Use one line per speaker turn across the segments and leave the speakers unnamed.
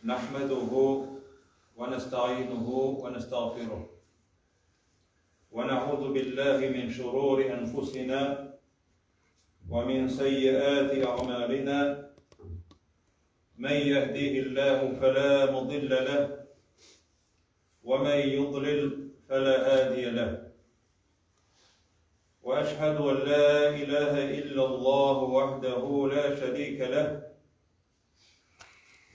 نحمده ونستعينه ونستغفره ونعوذ بالله من شرور أنفسنا ومن سيئات أعمالنا من يهديه الله فلا مضل له ومن يضلل فلا هادي له واشهد ان لا اله الا الله وحده لا شريك له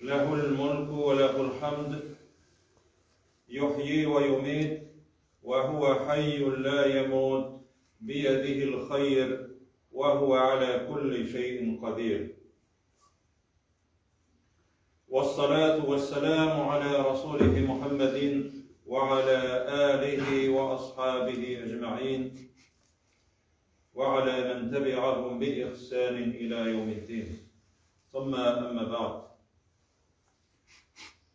له الملك وله الحمد يحيي ويميت وهو حي لا يموت بيده الخير وهو على كل شيء قدير والصلاة والسلام على رسوله محمد وعلى آله وأصحابه أجمعين وعلى من تبعهم بإحسان إلى يوم الدين ثم أما بعد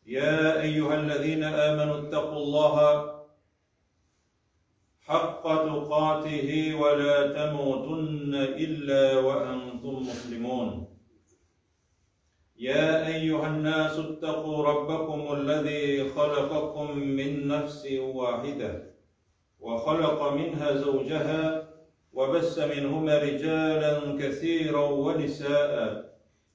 يا أيها الذين آمنوا اتقوا الله حق تقاته ولا تموتن إلا وأنتم مسلمون يا أيها الناس اتقوا ربكم الذي خلقكم من نفس واحدة وخلق منها زوجها وبس منهما رجالا كثيرا ونساء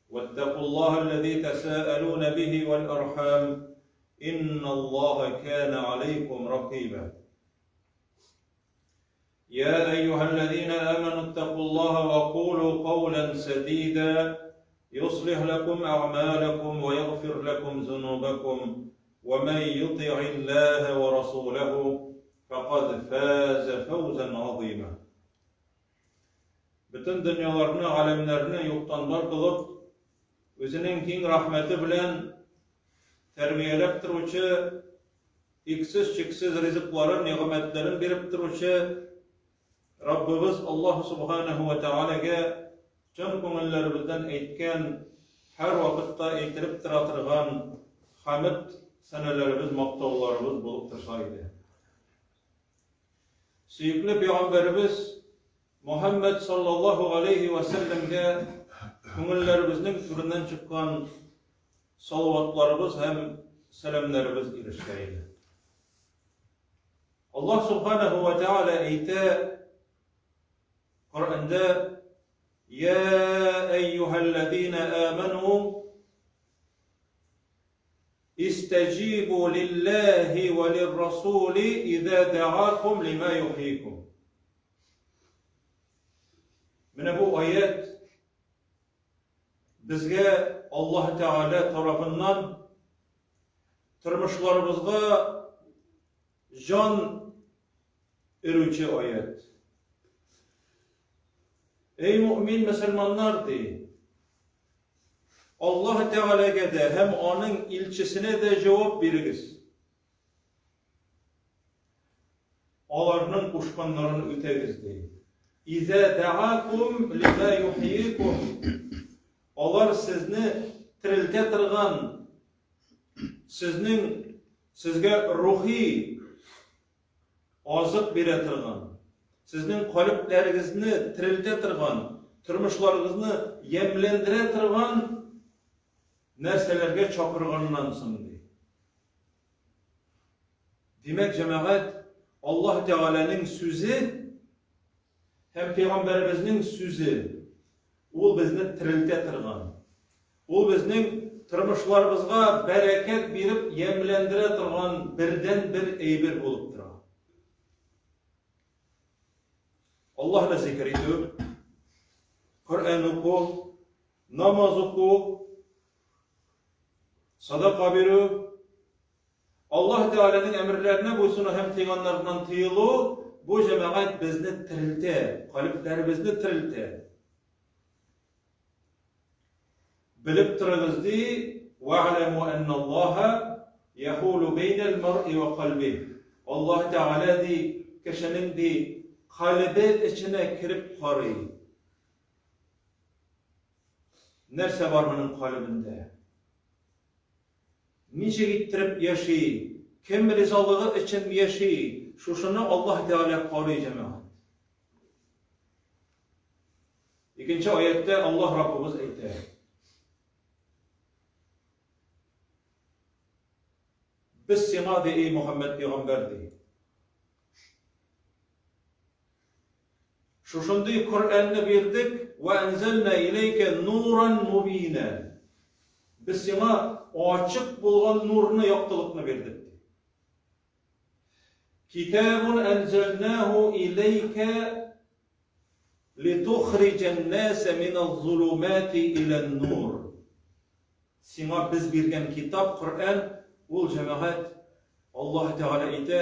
واتقوا الله الذي تساءلون به والأرحام إن الله كان عليكم رقيبا يا أيها الذين آمنوا اتقوا الله وقولوا قولا سديدا يصلح لكم أعمالكم ويغفر لكم ذنوبكم ومن يطع الله ورسوله فقد فاز فوزا عظيما Бөтен дөньяларны, галәмнәрне юктан бар кылып, үзенең киң рәхмәте белән тәрбияләп торучы, иксез-чиксез ризыкларын, нигъмәтләрен биреп торучы Раббыбыз Аллаһ Субханаһу ва Тәгаләгә чын күңелләребездән әйткән, һәрвакытта әйтелеп тора торган хәмд сәнәләребез, мактауларыбыз булып торса иде. Сөекле пәйгамбәребез Мухаммад саллаллаһу алейхи ва сәлләмгә күңелләребезнең түреннән чыккан салаватларыбыз һәм сәламнәребез ирешсә иде. Аллаһ субханаһу ва тааля әйтә Коръәндә: "Я әйюһәлләзина аману истәҗибу лиллаһи ва лиррасули иза даакум лима юхйикум." Менә бу аят безгә Аллаһ Тәгалә тарафыннан тормышларыбызга җан өрүче аят. Эй мөмин мөселманнар ди, Аллаһ Тәгаләгә дә һәм аның илчесенә дә җавап бирегез. Аларның кушканнарын үтәгез ди. Изә даакум лима юхйикум. Алар сезне терелтә торган, сезнең сезгә рухи азык бирә торган, сезнең калебләрегезне терелтә торган, тормышларыгызны ямьләндерә торган нәрсәләргә чакырганнан соң ди. Димәк, җәмәгать, Аллаһ Тәгаләнең сүзе һәм пәйгамбәребезнең сүзе ул безне терелтә торган. Ул безнең тормышларыбызга бәрәкәт биреп, ямьләндерә торган бердән-бер әйбер булып тора. Аллаһны зикер итү, Коръән уку, намаз уку, садака бирү, Аллаһ Тәгаләнең әмерләренә буйсыну һәм тыйганнарыннан тыелу, бу җәмәгать безне терелтә, калебләребезне терелтә. Белеп торыгыз ди, вәгъләму әнналлаһа яхулу бәйнәл мар'i ва кальби. Аллаһ Тәгалә ди, кешенең ди, калебе эченә кереп карый. Нәрсә бар моның калебендә? Ничек иттереп яши, кем ризалыгы өчен яши, шушыны Аллаһ Тәгалә карый, җәмәгать. Икенче аятьтә Аллаһ Раббыбыз әйтә. Без сиңа, ди, эй Мөхәммәд пәйгамбәр, ди. Шушындый Коръәнне бирдек, вә әнзәлнә иләйкә нуран мубина. Без сиңа ачык булган нурны, яктылыкны бирдек. Китабун әнзәлнәһу иләйкә литухриҗән нәсә минәз-зулумати илән-нур. Сиңа без биргән китап, Коръән, ул җәмәгать, Аллаһ Тәгалә әйтә,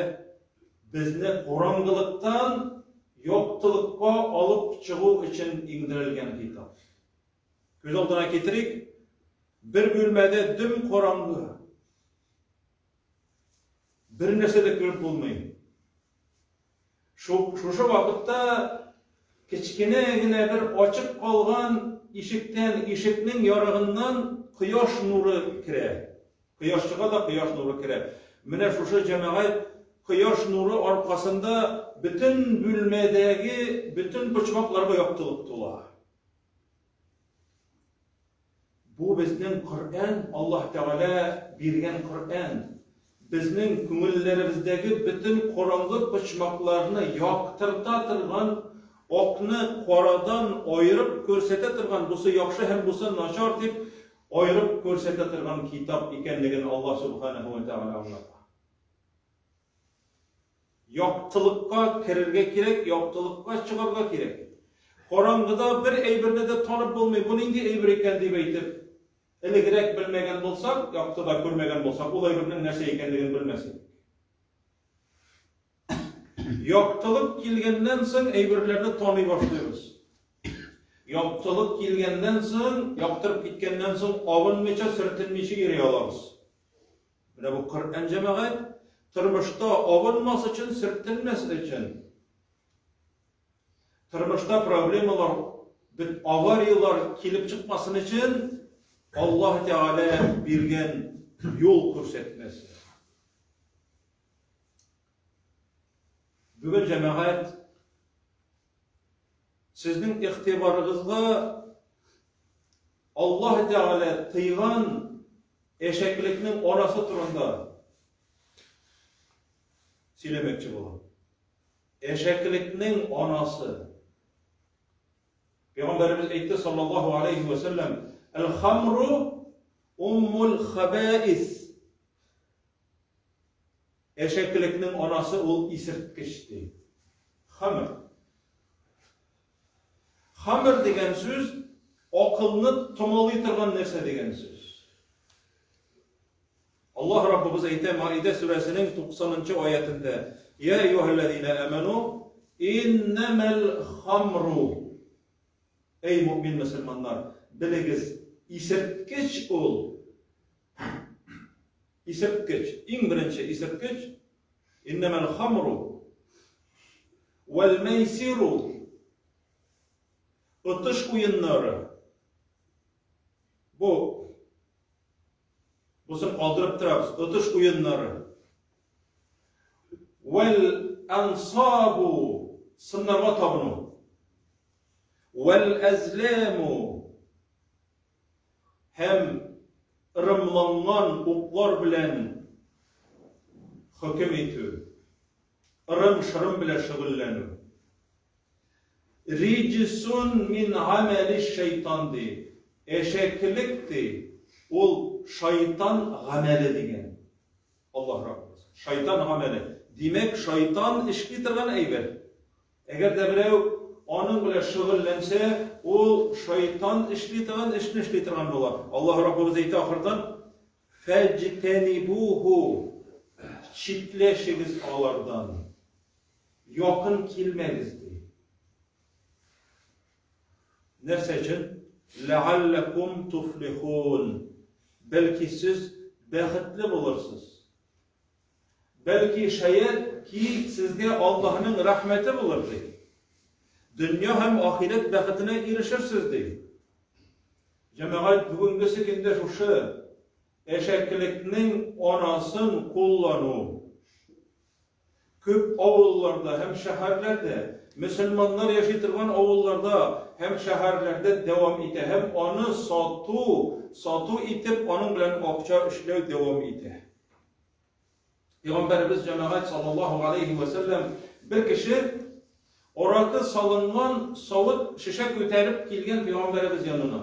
безне караңгылыктан яктылыкка алып чыгу өчен иңдерелгән китап. Күз алдына китерик, бер бүлмәдә дөм караңгы. Бер нәрсә дә күреп булмый. Шушы вакытта кечкенә генә бер ачык калган ишектән, ишекнең ярыгыннан кояш нуры керә. Кояш чыга да кояш нуры керә. Менә шушы җәмәгать кояш нуры аркасында бөтен бүлмәдәге бөтен почмакларга яктылык тула. Бу безнең Коръән, Аллаһ Тәгалә биргән Коръән. Безнең күңелләребездәге бөтен караңгы почмакларны яктырта торган, акны карадан аерып күрсәтә торган, бусы яхшы һәм бусы начар дип аерып күрсәтә торган китап икәнлеген Аллаһ Сүбхәнәһү вә Тәгалә аңлата. Яктылыкка керергә кирәк, яктылыкка чыгарга кирәк. Караңгыда бер әйберне дә танып булмый, бу нинди әйбер икән дип әйтеп, элегрәк белмәгән булсак, яктыда күрмәгән булсак, ул әйбернең нәрсә икәнлеген белмәс идек. Яктылык килгәннән соң әйберләрне таный башлыйбыз. Яктылык килгәннән соң, яктырып киткәннән соң абынмыйча, сөртенмичә йөри алабыз. Менә бу Коръән җәмәгать тормышта абынмас өчен, сөртенмәс өчен. Тормышта проблемалар, бит аварияләр килеп чыкмасын өчен Аллаһ Тәгалә биргән юл күрсәтмәсе. Бүген җәмәгать сезнең игътибарыгызга Аллаһ Тәгалә тыйган әшәкелекнең анасы турында сөйләмәкче булам. Әшәкелекнең анасы. Пәйгамбәребез әйтте саллаллаһу алейхи ва саллям, "Әл-хамру уммул хабаис." Әшәкелекнең анасы ул исерткеч ди. Хамр. Хамр дигән сүз акылны томалый торган нәрсә дигән сүз. Аллаһ Раббыбыз әйтә Маида сүрәсенең 90 нчы аятендә: "Я әйюһәлләзина аману иннамал хамру" Эй мөмин мөселманнар, белегез, исерткеч ул исерткеч, иң беренче исерткеч иннамал хамру Вәл-мәйсиру, отыш уеннары. Бу бусын калдырып торабыз. Отыш уеннары. Вәл-ансабу, сыннарга табыну. Вәл-әзләму, һәм ырымланган уклар белән хөкем итү. Ырым-шырым белән шөгыльләнү. Риҗсун мин гамәли шайтан ди. Әшәкелек ди, ул шайтан гамәле дигән. Аллаһ Раббыбыз. Шайтан гамәле. Димәк, шайтан эшли торган әйбер. Әгәр дә берәү аның белән шөгыльләнсә, ул шайтан эшли торган эшне эшли торган була. Аллаһ Раббыбыз әйтә ахырдан, Фәҗтәнибуху, читләшегез алардан, якын килмәгез, ди. Нәрсә өчен? Ләгалләкум туфлихун. Бәлки сез бәхетле булырсыз. Бәлки шаять ки сезгә Аллаһның рәхмәте булыр, ди. Дөнья һәм ахирәт бәхетенә ирешерсез, ди. Җәмәгать, бүгенгесе көндә шушы әшәкелекнең анасын куллану күп авылларда һәм шәһәрләрдә, мөселманнар яши торган авылларда һәм шәһәрләрдә дәвам итә һәм аны сату, сату итеп, аның белән акча эшләү дәвам итә. Пәйгамбәребез җәмәгать саллаллаһу алейһи вә сәлләм бер кеше аракы салынган савыт шешә күтәреп килгән пәйгамбәребез янына.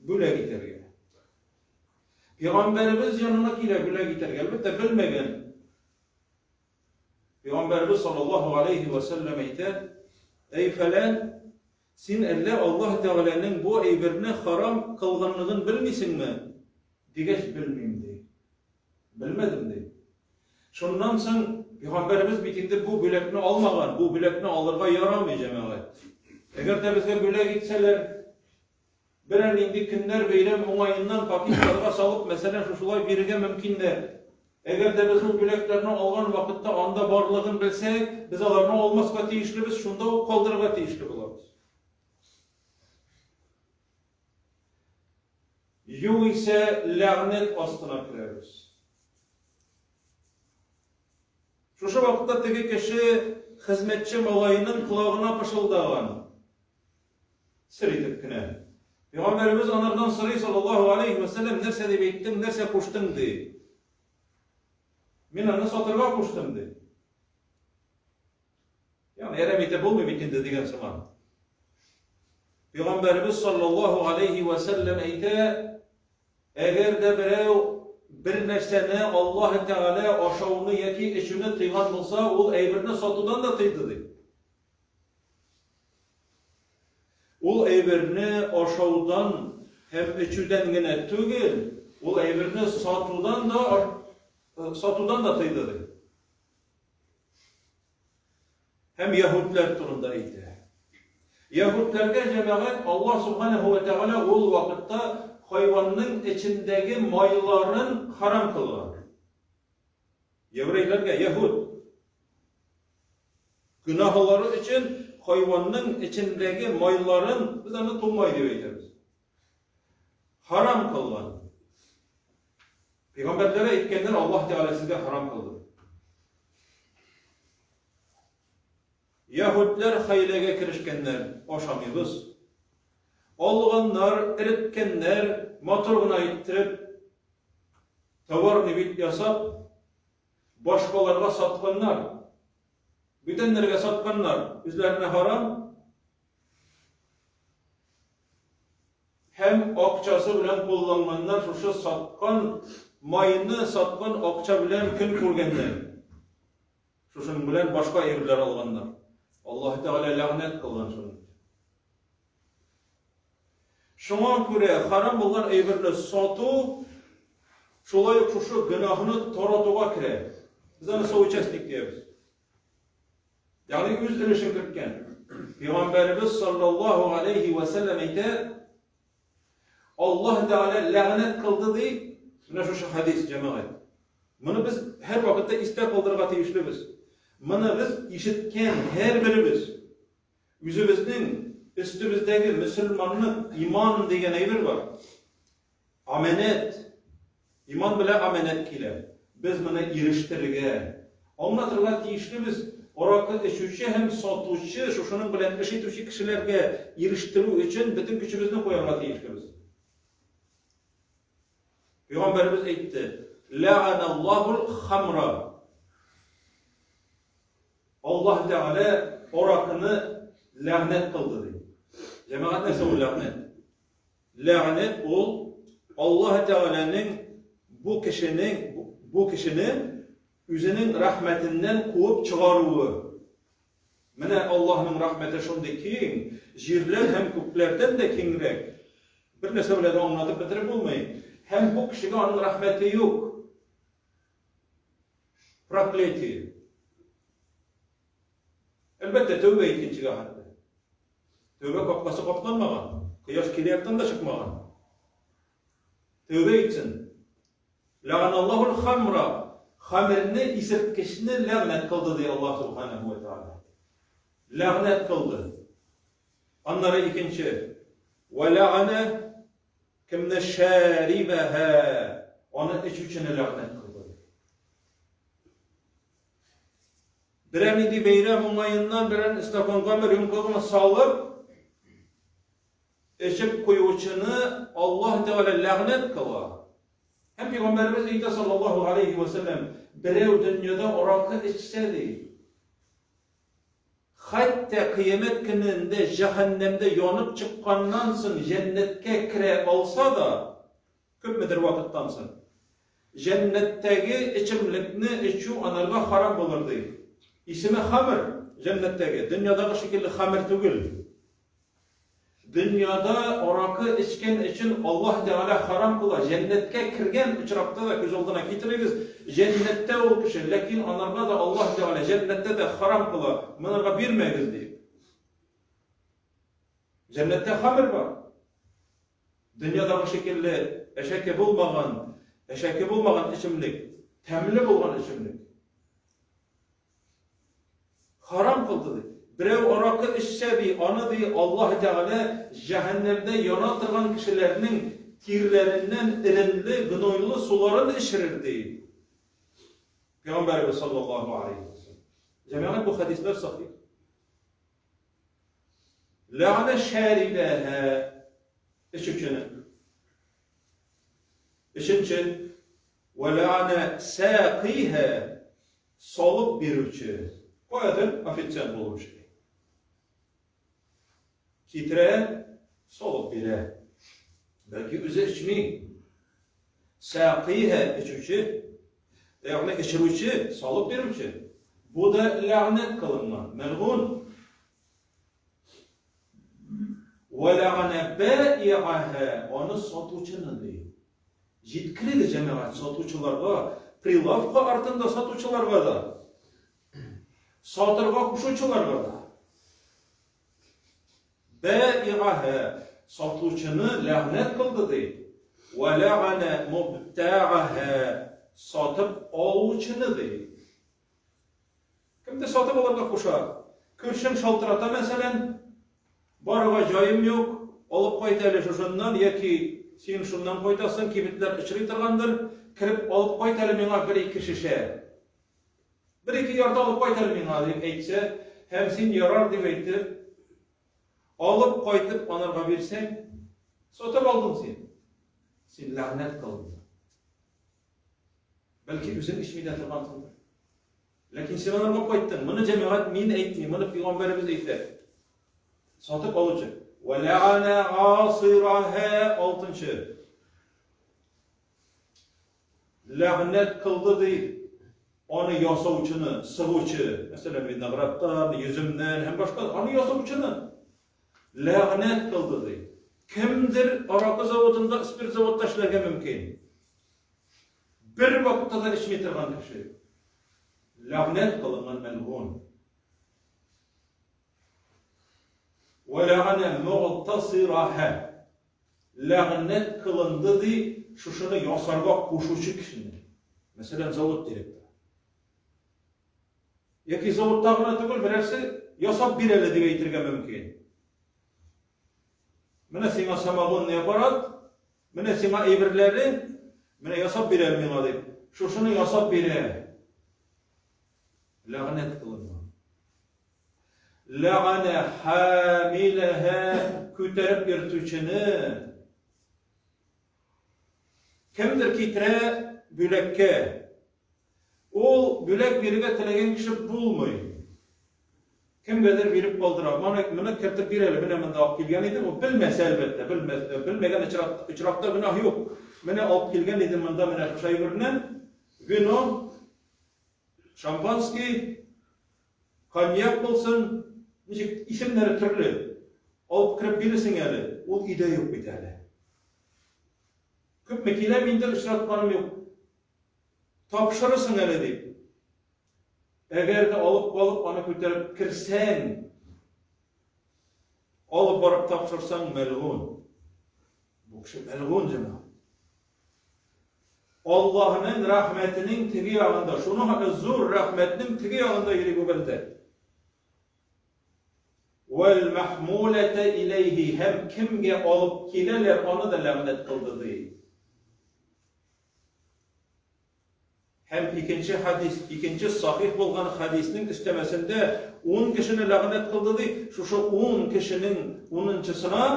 Бүләк итәргә. Пәйгамбәребез янына килә бүләк итәргә. Әлбәттә, белмәгән. Пәйгамбәребез саллаллаһу алейһи вә сәлләм әйтә: "Әй фәлән, син әллә Аллаһ Тәгаләнең бу әйберне харам кылганлыгын белмисеңме?" Дигәч, белмим, ди. Белмәдем, ди. Шуннан соң Пәйгамбәребез бит инде бу бүләкне алмаган, бу бүләкне алырга ярамый, җәмәгать. Әгәр дә безгә бүләк итсәләр, берәр нинди көннәр бәйрәм уңаеннан пакетларга салып, мәсәлән, шушылай бирергә мөмкиннәр. Әгәр дә без ул бүләкләрне алган вакытта анда барлыгын белсәк, без аларны алмаска тиешлебез, шунда ук калдырырга тиешле булабыз. Югыйсә ләгънәт астына керәбез. Шушы вакытта теге кеше хезмәтче малаеның колагына пышылдаган. Сер итеп кенә. Пәйгамбәребез анардан сорый, саллаллаһу алейхи ва сәлләм, нәрсә дип әйттең, нәрсә куштың, ди. Мин аны сатырга куштым, ди. Ягъни әрәм итеп булмый бит инде дигән сыман. Пәйгамбәребез саллаллаһу алейхи ва сәлләм әйтә, әгәр дә берәү бер нәрсәне Аллаһ Тәгалә ашауны яки эчүне тыйган булса, ул әйберне сатудан да тыйды ди. Ул әйберне ашаудан һәм эчүдән генә түгел, ул әйберне сатудан да сатудан да тыйды ди. Һәм яһүдләр турында әйтә. Яһүдләргә җәмәгать Аллаһ Субханаһу ва Тәгалә ул вакытта хайванның эчендәге майларын харам кылган. Еврейләргә, яһүд гөнаһлары өчен хайванның эчендәге майларын, без аны тумай дип әйтәбез. Харам кылган. Пәйгамбәрләре әйткәннәр, Аллаһ Тәгалә сезгә харам кылды. Яһүдләр хәйләгә керешкәннәр, ашамыйбыз. Алганнар, эреткәннәр, матур гына иттереп, товарный вид ясап, башкаларга сатканнар. Бүтәннәргә сатканнар, үзләренә харам, Һәм акчасы белән кулланганнар шушы саткан майны саткан акча белән көн күргәннәр. Шушының белән башка әйберләр алганнар. Аллаһ Тәгалә ләгънәт кылган шуны. Шуңа күрә харам булган әйберне сату шулай ук шушы гөнаһны таратуга керә. Без аны соучастник диябез. Ягъни үз өлешен керткән. Пәйгамбәребез саллаллаһу алейхи ва сәлләм әйтә, Аллаһ Тәгалә ләгънәт кылды ди. Менә шушы хадис, җәмәгать. Моны без һәр вакытта истә калдырырга тиешлебез. Моны без ишеткән һәрберебез үзебезнең өстебездәге мөселманлык, иман дигән әйбер бар. Амәнәт. Иман белән амәнәт килә. Без моны ирештерергә, аңлатырга тиешлебез. Аракы эчүче һәм сатучы, шушының белән эш итүче кешеләргә ирештерү өчен бөтен көчебезне куярга тиешлебез. Пәйгамбәребез әйтте: "Ләгъаналлаһул хамра". Аллаһ Тәгалә аракыны ләгънәт кылды ди. Җәмәгать нәрсә ул ләгънәт? Ләгънәт ул Аллаһ Тәгаләнең бу кешенең бу кешене үзенең рәхмәтеннән куып чыгаруы. Менә Аллаһның рәхмәте шундый киң, җирләр һәм күкләрдән дә киңрәк. Бер нәрсә белән дә аңлатып бетереп булмый. Һәм бу кешегә аның рәхмәте юк. Проклятие. Әлбәттә, тәүбә иткәнчегә хәтле. Тәүбә капкасы капланмаган. Кояш кире яктан да чыкмаган. Тәүбә итсен. Ләганаллаһул хамра. Хамерне, исерткечне ләгънәт кылды, ди Аллаһ субханаһу ва тааля. Ләгънәт кылды. Аннары икенче. Ва ләгана кемне шәрибәһә. Аны эчүчене ләгънәт кылды. Берәр нинди бәйрәм уңаеннан берәр стакангамы, рюмкагамы салып, эчеп куючыны Аллаһ Тәгалә ләгънәт кыла. Һәм пәйгамбәребез әйтә саллаллаһу алейхи ва сәлләм, берәү дөньяда аракы эчсә ди, хәтта кыямәт көнендә җәһәннәмдә янып чыкканнан соң җәннәткә керә алса да, күпмедер вакыттан соң, җәннәттәге эчемлекне эчү анарга харам булыр ди. Исеме хамр, җәннәттәге, дөньядагы шикелле хамр түгел. Дөньяда аракы эчкән өчен Аллаһ Тәгалә харам кыла. Җәннәткә кергән очракта да күз алдына китерегез, җәннәттә ул кеше, ләкин анарга да Аллаһ Тәгалә җәннәттә дә харам кыла, монарга бирмәгез дип. Җәннәттә хамер бар. Дөньядагы шикелле әшәке булмаган, әшәке булмаган эчемлек, тәмле булган эчемлек. Харам кылды ди. Берәү аракы эчсә ди, аны ди Аллаһ Тәгалә җәһәннәмдә яна торган кешеләрнең тирләреннән эренле, гнойлы суларын эчерер ди. Пәйгамбәребез саллаллаһу алейхи ва саллям. Җәмәгать бу хәдисләр сахих. Ләгънә шәрибәһә эчүчене. Өченче, вә ләгънә сәкыйһә Салып бирүче, каядыр официант булып эшли. Китерә, салып бирә. Бәлки үзе эчми. Сәкыйһә эчүче, ягъни эчерүче, салып бирүче. Бу да ләгънәт кылынган, мәлгун. Вә ләгънә бәи'аһә, аны сатучыны ди. Җиткерегез, җәмәгать, сатучыларга, прилавка артында сатучыларга да, сатырга кушучыларга да. Бәи'аһә, сатучыны ләгънәт кылды ди. Вә ләгънә мубтә'аһә, сатып алучыны ди. Кемдер сатып алырга куша. Күршең шалтырата, мәсәлән, барырга җаем юк, алып кайт әле шушыннан яки син шуннан кайтасың, кибетләр очрый торгандыр, кереп алып кайт әле миңа бер-ике шешә. Бер-ике ярты алып кайт әле миңа, дип әйтсә, һәм син ярар дип әйтеп, алып кайтып анарга бирсәң, сатып алдың син. Син ләгънәт кылдың. Бәлки үзең эчми дә торгансыңдыр. Ләкин син аларга кайттың. Моны җәмәгать мин әйтмим, моны пәйгамбәребез әйтә. Сатып алучы. Ва лә'ана асираһа алтынчы. Ләгънәт кылды ди аны ясаучыны, сыгучы, мәсәлән, виноградтан, йөземнән һәм башка, аны ясаучыны ләгънәт кылды ди. Кемдер аракы заводында, спирт заводта эшләргә мөмкин. Бер вакытта да эчми торган кеше. Ләгънәт кылынган мәлгун. Вә ләгънә мугтасираһа. Ләгънәт кылынды ди шушыны ясарга кушучы кешене. Мәсәлән, завод директоры. Яки заводта гына түгел, берәрсе ясап бир әле дип әйтергә мөмкин. Менә сиңа самогонный аппарат, Менә сиңа әйберләре, менә ясап бир әле миңа дип. Шушыны ясап бирә. Ләгънәт кылынган. Ләгънә хамиләһә күтәреп йөртүчене. Кемдер китерә бүләккә. Ул бүләк бирергә теләгән кеше булмый. Кемгәдер биреп калдыра. Моны, моны кертеп бир әле, менә монда алып килгән идем. Ул белмәсә, әлбәттә, белмәс, белмәгән очрак, очракта гөнаһ юк. Менә алып килгән идем монда менә шушы әйберне. Вино, шампанский, коньяк булсын, ничек исемнәре төрле. Алып кереп бирерсең әле. Ул өйдә юк бит әле. Күпме киләм инде, очратканым юк. Тапшырырсың әле дип. Әгәр дә алып калып, аны күтәреп керсәң, алып барып тапшырсаң, мәлгун. Бу кеше мәлгун җәмәгать. Аллаһның рәхмәтенең теге ягында, шуның хәтле зур рәхмәтнең теге ягында йөри бу бәндә. Вәл махмулата иләйһи һәм кемгә алып киләләр, аны да ләгънәт кылды ди. Һәм икенче хәдис, икенче сахих булган хәдиснең өстәмәсендә ун кешене ләгънәт кылды ди, шушы ун кешенең унынчысына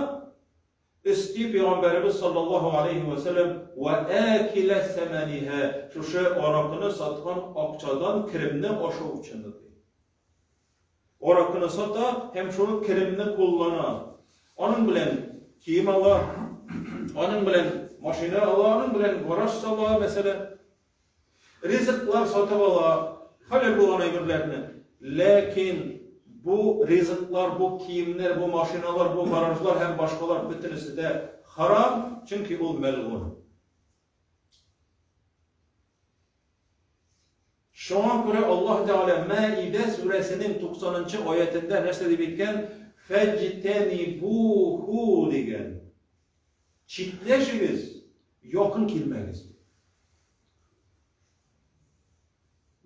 Өсти пәйгамбәребез саллаллаһу алейһи вә сәлләм вә әкилә сәмәниһә, шушы аракыны саткан акчадан керемне ашаучыны ди. Аракыны сата һәм шул керемне куллана. Аның белән кием ала, аның белән машина ала, аның белән гараж сала, мәсәлән. Ризыклар сатып ала, хәләл булган әйберләрне. Ләкин бу ризыклар, бу киемнәр, бу машиналар, бу гаражлар һәм башкалар бөтенесе дә харам, чөнки ул мәлгун. Шуңа күрә Аллаһ Тәгалә Мәидә сүрәсенең 90 нчы аятендә нәрсә дип әйткән? Фәҗтәнибуху дигән. Читләшегез, якын килмәгез.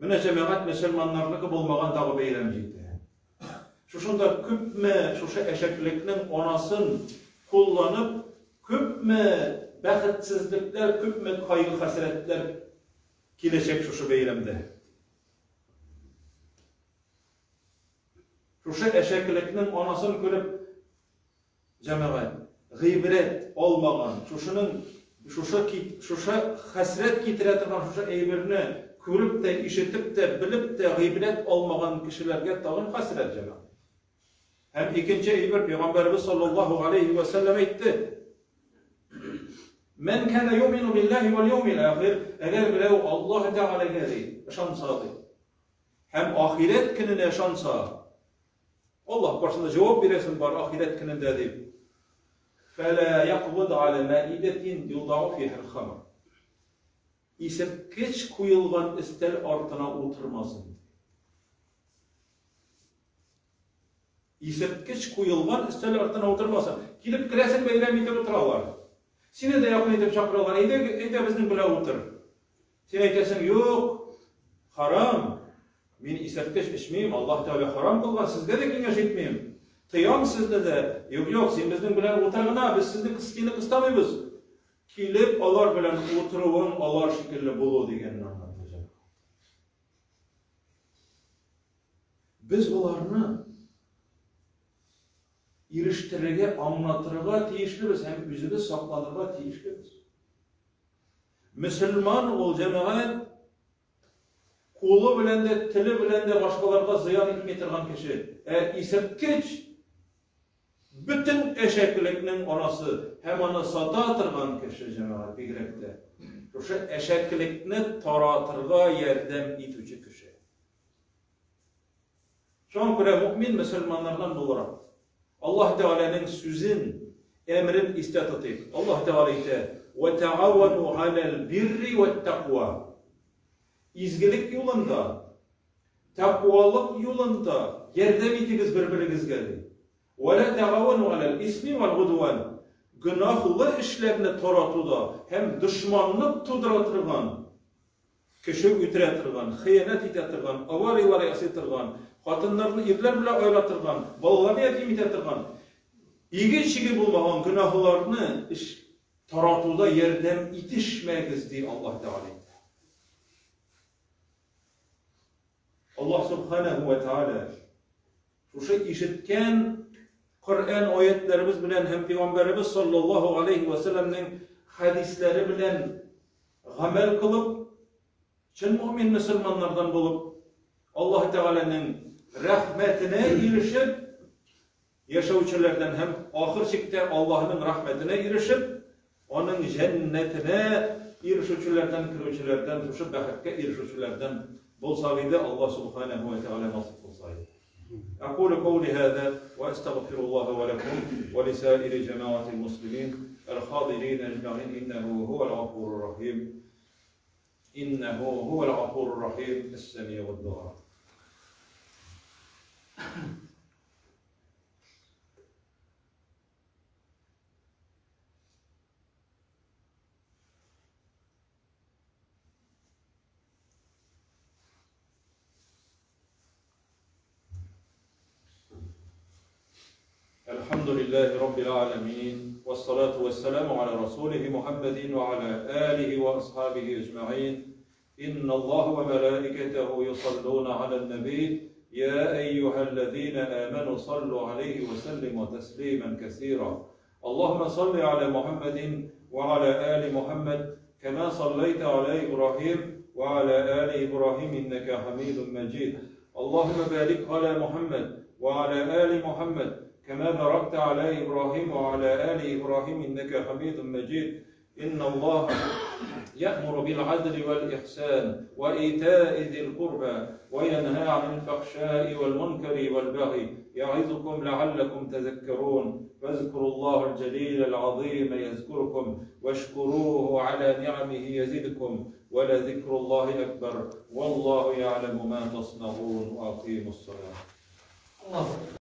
Менә җәмәгать мөселманнарныкы булмаган тагы бәйрәм җитә. Шушында күпме шушы әшәкелекнең анасын кулланып, күпме бәхетсезлекләр, күпме кайгы-хәсрәтләр киләчәк шушы бәйрәмдә. Шушы әшәкелекнең анасын күреп, Җәмәгать, гыйбрәт алмаган, шушының, шушы шушы хәсрәт китерә торган шушы әйберне күреп тә, ишетеп тә, белеп тә гыйбрәт алмаган кешеләргә тагын хәсрәт, җәмәгать. Һәм икенче әйбер, Пәйгамбәребез саллаллаһу алейһи вә сәлләм әйтте, Мән кана юмину биллаһи вәл яумил ахир, әгәр берәү Аллаһ Тәгаләгә ди, ышанса ди, һәм ахирәт көненә ышанса, Аллаһ каршында җавап бирәсем бар ахирәт көнендә дип. Фәлә якъуд аля маидәтин юдау фиһал хамр. Исерткеч куелган өстәл артына утырмасын. Исерткеч куелган өстәл артына утырмасын. Килеп керәсең, бәйрәм итеп утыралар. Сине дә якын итеп чакыралар. Әйдә, әйдә безнең белән утыр. Син әйтәсең, юк, харам, мин исерткеч эчмим, Аллаһ Тәгалә харам кылган, сезгә дә киңәш итмим. Тыям сезне дә. Юк, юк, син безнең белән утыр гына, без сезне сине кыстамыйбыз. Килеп алар белән утыруың алар шикелле булу дигәнне аңлата җәмәгать. Без боларны ирештерергә, аңлатырга тиешлебез һәм үзебез сакланырга тиешлебез. Мөселман ул, җәмәгать, кулы белән дә, теле белән дә башкаларга зыян итми торган кеше. Ә исерткеч, бөтен әшәкелекнең анасы һәм аны сата торган кеше, җәмәгать, бигрәк тә шушы әшәкелекне таратырга ярдәм итүче кеше. Шуңа күрә мөэмин мөселманнардан буларак, Аллаһ Тәгаләнең сүзен, әмерен истә тотыйк. Аллаһ Тәгалә әйтә, "Ва таавану галәл бирри вәт тәкъва". Изгелек юлында, тәкъвалык юлында ярдәм итегез бер-берегезгә ди. Ва ла таавану галәл исми вәл гудван. Гөнаһлы эшләрне таратуда һәм дошманлык тудыра торган Кеше үтерә торган, хыянәт итә торган, аварияләр ясый торган, хатыннарны ирләр белән аера торган, балаларны ятим итә торган, иге-чиге булмаган гөнаһларны эш таратуда ярдәм итешмәгез, ди Аллаһ Тәгалә әйтә. Аллаһ Субханаһу ва Тәгалә шушы ишеткән Коръән аятләребез белән һәм Пәйгамбәребез саллаллаһу алейһи ва сәлләмнең хәдисләре белән гамәл кылып, чын мөэмин мөселманнардан булып, Аллаһ Тәгаләнең рәхмәтенә ирешеп яшәүчеләрдән һәм ахыр чиктә Аллаһның рәхмәтенә ирешеп, аның җәннәтенә ирешүчеләрдән, керүчеләрдән, шушы бәхеткә ирешүчеләрдән булсак иде, Аллаһ Субханаһу ва Тәгалә насыйп кылса иде. أقول قولي هذا وأستغفر الله ولكم ولسائر جماعة المسلمين الحاضرين أجمعين إنه هو الغفور الرحيم إنه هو الغفور الرحيم السميع الدعاء الحمد لله رب العالمين والصلاة والسلام على رسوله محمد وعلى آله وأصحابه أجمعين إن الله وملائكته يصلون على النبي يا أيها الذين آمنوا صلوا عليه وسلموا تسليما كثيرا. اللهم صل على محمد وعلى آل محمد كما صليت على إبراهيم وعلى آل إبراهيم إنك حميد مجيد. اللهم بارك على محمد وعلى آل محمد كما باركت على إبراهيم وعلى آل إبراهيم إنك حميد مجيد. إن الله يأمر بالعدل والإحسان وإيتاء ذي القربى وينهى عن الفحشاء والمنكر والبغي يعظكم لعلكم تذكرون. فاذكروا الله الجليل العظيم يذكركم، واشكروه على نعمه يزدكم، ولذكر الله أكبر، والله يعلم ما تصنعون. وأقيموا الصلاة.
الله.